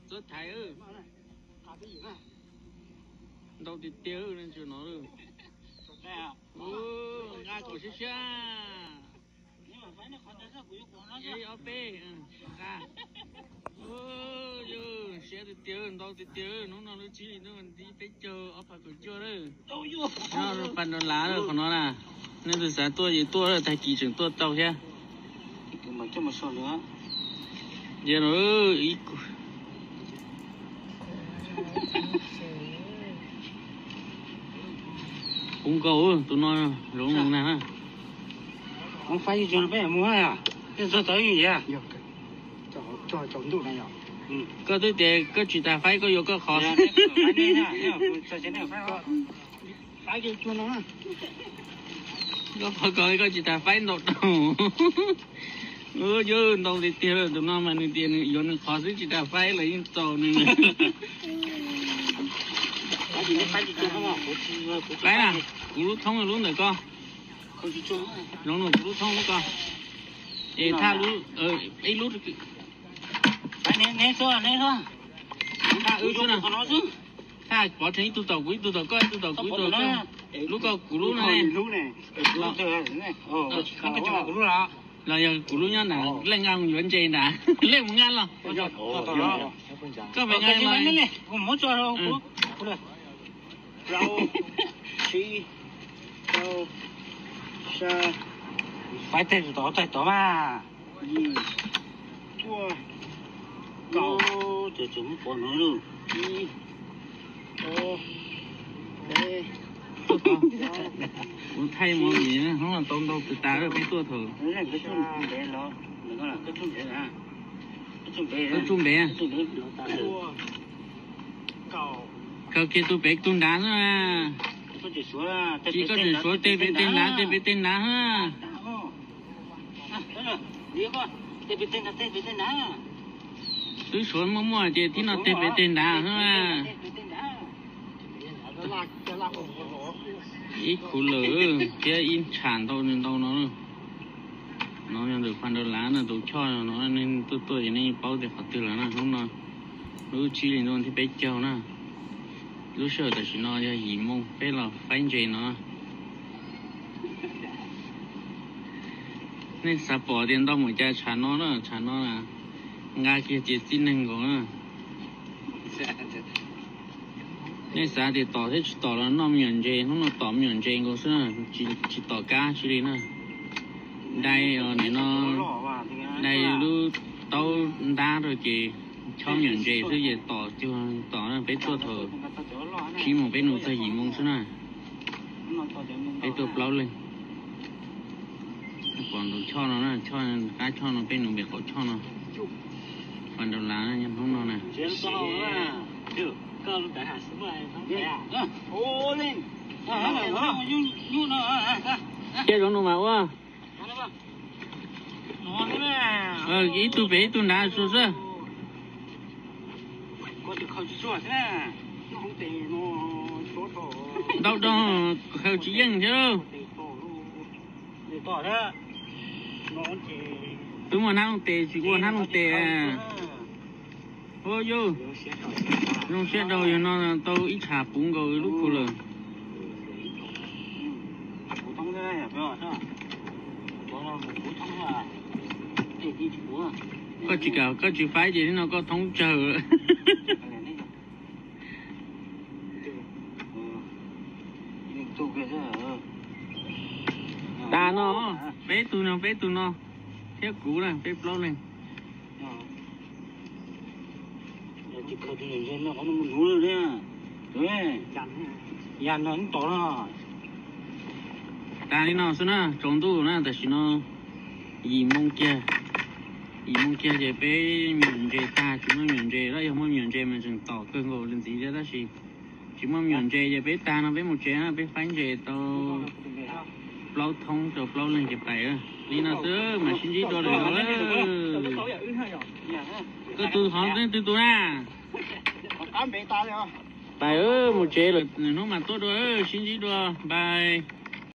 Txhob thaiv, ntau tiag tiag no. Nqa kom siab siab. Ob peb nqa. Yog siab tiag tiag, ntau tiag tiag, hnub no lub tsib hlis ntuj tim peb caug ob phav kaum cuaj lawm. Pas nrau lav qhov no na, nej tus xav tuaj ces tuaj, tag kis tseem tuaj tau thiab. Ib Kub nkaus tus no, zoo no na. Koj twb tias koj tsis tas faib, koj yuav koj qhov. Koj qhov ko koj tsis tas faib ntau dhau. Ua yog ntau tiag tiag lawm, tus no mas nws tias nws yuav nws qhov xwb tsis tas faib los yeej txaus nws. Faib na, kuv lub thoob lub ntawm ko. Zoo no kuv lub thoob lub ko. Es thaj lub, ib lub, thaj wb xwb na. Thaj pov tseg ib tug tom kuv, ib tug tom koj, ib tug tom kuv, ib tug tom koj. Lub ko kuv lub no ne. Los yog kuv lub nyob nram, leej nqa yuav ntses nrad, leej mus nqa los. Koj mus nqa los. Faib tej tus tom, tej tom mas. Ib, cuaj, kaum, tus tsuas muab pov no lauj. Ib, ob, peb, kuv thaij mus vim hnub no tau ntau kawg tas lawm peb tuaj thaum. Koj tsuj npe, khaws kiag tus pem tus nrad xwb na. Tsis koj tseem suav tej pem tej nrad, tej pem tej nrad xwb. Twb suav muaj muaj ces tib no tej pem tej nrad xwb na. Ib khuv lawm thiab ib tsham ntau ntau no. No yog ntawm Pas Nrau Lav no, tus choj no nej tuaj tuaj ces nej paub tias qhov twg lawm na. Hnub no lub tsib hlis ntuj thib peb caug na. Lub sij hawm tam sim no yog yim moo, peb los faib ntses no. Nej xav pom tias ntau npaum cas, tshav no na, tshav no nqa kiag ces txij neeg nkaus na. Nej xav tias tom thiab tsis tom los noj me nyuam ntses, hnub no tom me nyuam ntses nkaus xwb na, tsis tom kab tsi li na. Dai nim no, dai lub taub ntab rau ces chob me nyuam ntses xwb ces tom cuag tom na. Peb tuaj thaum tsib moos peb nus txog yim moo xwb na. Peb tuaj plaub leeg. Pom nraum choj no na, choj qab choj no, peb nus npe qaum choj no. Pas Nrau Lav hnub no na. Cia zoov nus mas ua. Ib tug pem ib tug nrad xwb. Ntau dog khaws tsis yeej thiab. Twb muaj hnab looj tes tsis ua hnab looj tes. Ua yog zoo siab rau yog no tau ib tsham puv nkaus lub khu lawm. Koj tsis kam koj tsis faib ces nim no koj thoob tsawg. Tas no, peb tug no, peb tug no thiab kuv na, peb plaub leeg. Tas li no xwb na, tsaus ntuj na, tam sim no yim moo kiag. Yim moo kiag ces peb me nyuam ntses tag, tsis muaj me nyuam ntses lawm, yog muaj me nyuam ntses mas tseem tom kawg nkaus li ntxiv thiab, tab sis tsis muaj me nyuam ntses ces peb tag no peb mus tsev na, peb faib ntses tau plaub thoob rau plaub leeg ces pais. Li no xwb mas sib ntsib dua lwm zaus. Koj tus hov twg tus na? Pais mus tsev lawm, hnub mas tuaj dua, sib ntsib dua, bye.